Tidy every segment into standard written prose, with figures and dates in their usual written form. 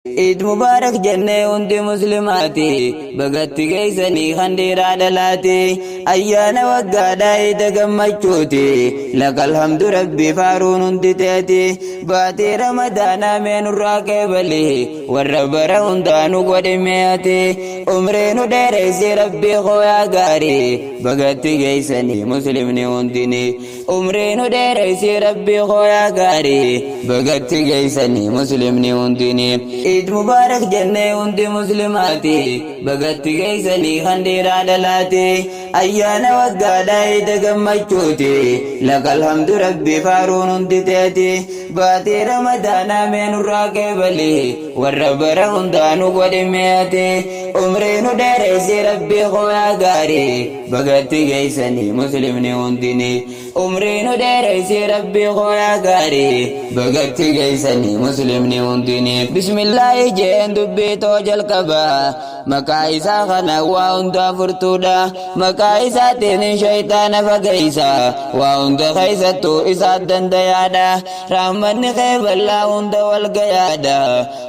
Iid Mubaarak jennee hundi muslimaati. Bagatti geessanii kan dhiiraa dhalaati. Ayyaana waggaadhaa iida gammachuuti. Lakal hamdu rabbi faaruun hundi teeti. Baatii ramadaanaa mee nurraa qeebali. Warra bara hundaa nu godhi mee ati. Umrii nu dheeressi rabbii koo yaa gaarii. Bagatti geessanii muslimni hundini. Umrii nu dheereysi rabbii koo yaa gaarii bagatti geeysanii muslimni hundini Eid Mubarak jennee hundi muslimaati bagatti geeysanii kan dhiiraa dhalaati ayyaana waggaadha iida gammachuuti lakal hamdu rabbi faaruun hundi teeti baatii ramadaanaa mee nurraa qeebali warra bara hundaa nu godhi mee ati umrii nu dheereysi rabbii koo yaa gaarii Bagatti geessanii muslimni hundini umrii nu dheereysi rabbii koo yaa gaarii bagatti geessanii muslimni hundini bismillaahi jeen dubbii too jalqaba maqaa isaa kana waa hundaa furtuudha maqaa isaatiin shayxaana fageeysa waa hunda keessattuu isaa dandayaadha rahmanni kee bal'aa hunda wal gayaadha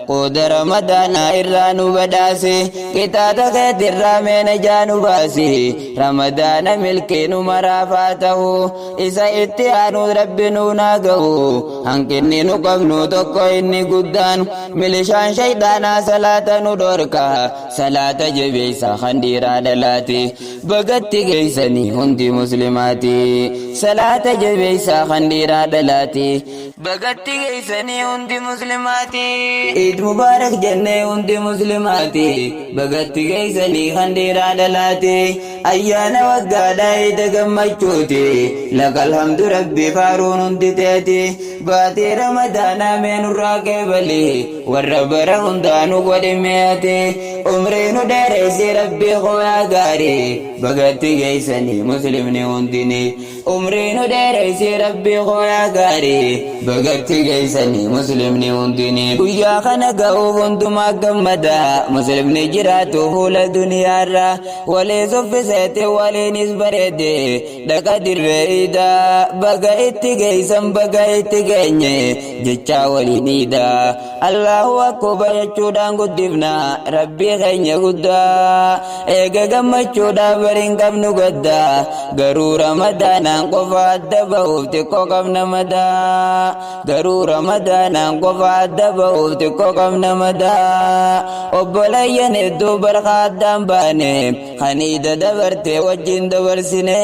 Qooda Ramadaanaa irraa nu badhaasi. Qixaaxa keetirraa mee najaa nu baasi. Ramadaana milkii nu maraaf haa ta'u. Isa itti aanu Rabbi nuun haa ga'u. Hanqinni nu qabnu tokko inni guddaan. Milishaan shayxaanaa salaata nu dhorka. Salaata jabeessa kan dhiiraa dhalaati. Bagatti geessanii hundi muslimaati. Salaata jabeessa kan dhiiraa dhalaati. Bagatti geessanii hundi muslimaati. Eid Mubarak jennee hundi muslimaati. Bagatti geessanii kan dhiiraa dhalaati. Ayyaana waggaadhaa iida gammachuuti. Lakal hamdu rabbi faaruun hundi teeti. Baatii ramadaanaa mee nurraa qeebali. Warra bara hundaa nu godhi mee ati. Umrii nu dheeressi rabbi koo yaa gaarii. Bagatti geessanii muslimni hundini. Umrii nu dheereysi rabbii koo yaa gaarii bagatti geessanii muslimni hundini guyyaa kana ga'uuf hundumaa gammada muslimni jiraatu fuula duniyaarra walii suffiseeti waliinis bareede dhaqa dirree iidaa baga itti geessan baga itti geenye jechaa waliin iidaa Allahu akkubar jechuudhaan guddifna rabbii keenya guddaa eega gammachuudhaaf bari hin qabnu gadda garuu ramadaanaan qofa adda bahuuf xiqqoo qabna madaa garuu ramadaanaan qofa adda bahuuf xiqqoo qabna madaa obboleeyyan hedduu barka addaan baane kan iida dabarte wajjin dabarsine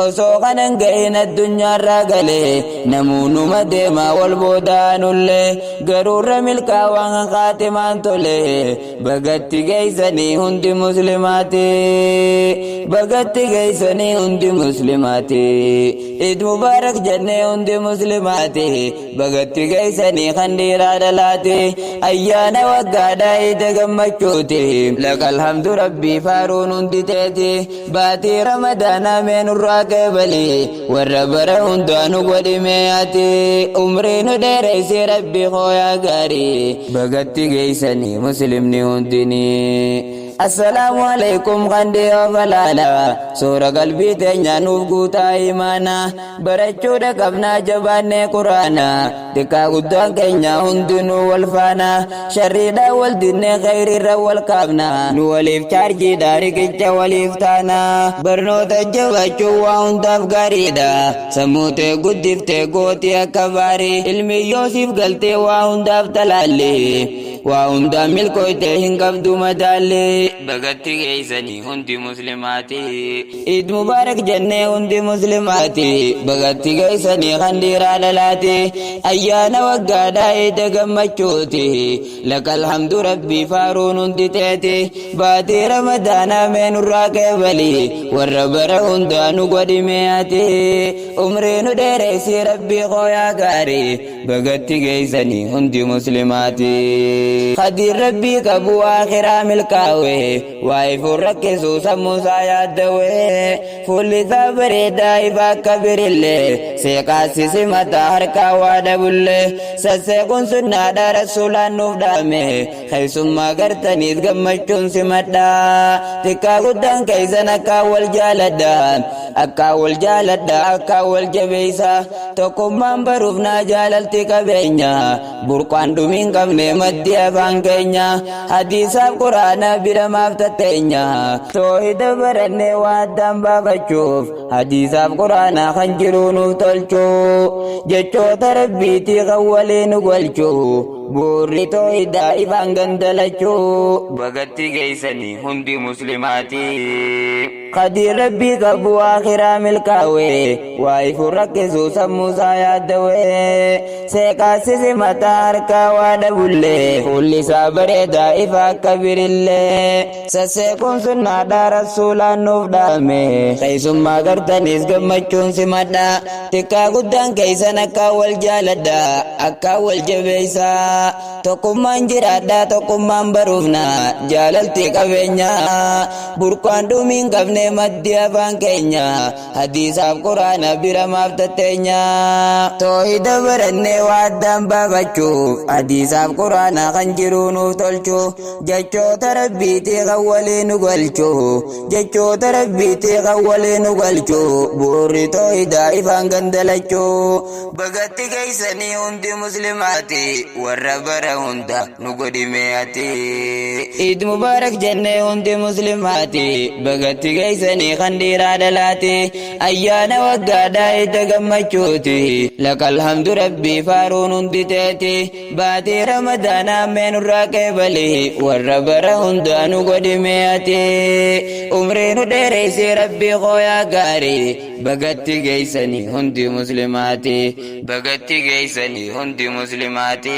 osoo kanan gahin addunyaarraa gale namuunuma deemaa wal boodaanullee garuurra milkaawaan kan kaatimaan tole bagatti geessanii hundi muslimaati bagatti geessanii hundi muslimaati Eid Mubarak jennee hundi muslimaati Bagatti geessanii kan dhiiraa dhalaati ayyaana waggaadhaa iida gammachuuti lakal hamdu rabbii faaruun hundi teeti baatii ramadaanaa mee nurraa qeebali warra bara hundaa nu godhi mee ati umrii nu dheereysi rabbii koo yaa gaarii bagatti geessanii muslimni hundinii. Assalaamu alaikum kan dhiyoo falaala suura qalbii teenyaa nuuf guutaa imaana Barachuudha qabnaa jabaannee quraana xiqqaa guddaan keenya hundinuu wal faana sharriidhaan wal dinnee khayriirra wal kaafna nu waliif chaarjiidha riqicha waliif taana barnoota jabaachuu waa hundaaf gaariidha sammuu tee guddiftee gootii akka baarii ilmi yoosiif galtee waa hundaaf talaalli waa hundaan milkooytee hin qabdu madaalli bagatti geessanii hundi muslimaati. Eid Mubarak jennee hundi muslimaati bagatti geessanii kan dhiiraa dhalaati ayyaana waggaadhaa iida gammachuuti lakal hamdu rabbii faaruun hundi teeti baatii ramadaanaa mee nurraa qeebali warra bara hundaa nu godhi mee ati umrii nu dheeressi rabbii koo yaa gaarii bagatti geessanii hundi muslimaati khadiir rabbii qabu akhiraa milkaawe Waa ifuun rakkisu sammuu isaa yaaddawee fuulli isaa bareedaa ifa akka birillee seeqaasisi mataa harkaa waa dhabullee sasseequun sunnaadha rasuulaan nuuf dhaame keessummaa gartaniis gammachuun simadhaa xiqqaa guddaan keessan akkaan wal jaaladha. Akkaan wal jaaladha akkaan wal jabeeysa Tokkummaan baruufnaa jaalalti qabeenya Burqaan dhumiin qabne maddi afaan keenya Hadiisaaf quraana bira maaf tatteenya Toohida barannee waa addaan baafachuuf Hadiisaaf quraana kan jiruu nuuf tolchuu Jechoota rabbiitii kan walii nu galchuu Buurri toohidaa ifaan gandalachuu Bagatti geeysanii hundi muslimaatii Qadiir rabbii qabu akhiraa milkaawe waa ifu rakkisu sammuusaa yaaddawe seeqaassisi mataa harkaa waa dhabullee fuulli isaa bareedaa ifa akka birillee sasseequun sunnaadhaa rasuulaan nuuf dhaame keessummaa gartaniis gammachuun simadha xiqqaa guddaan keessan akkaan wal jaaladha akkaan wal jabeessaa Tokkummaan jiraadhaa tokkummaan baruufna jaalalti qabeenya burqaan dhumiin qabne maddi afaan keenya hadiisaaf quraana bira maaf tatteenya toohida barannee waa addaan baafachuuf hadiisaaf quraana kan jiruu nuuf tolchu jechoota rabbiitii kan walii nu galchu jechoota rabbiitii kan walii nu galchu bu'uurri toohidaa ifaan gandalachuu Bagatti geeysanii hundi muslimaati warra bara hunda nu godhime ati. Iid mubaarak jennee hundi muslimaati bagatti geeysanii kan dhiiraa dhalaati ayyaana waggaadhaa iida gammachuuti lakal hamdu rabbii faaruun hundi teeti baatii ramadaanaa mee nurraa qeebali warra bara hundaa nu godhime ati umrii nu dheereysii rabbii kooyaa gaarii Bagatti geeysani hundi muslimaati. Bagatti geeysani hundi muslimaati.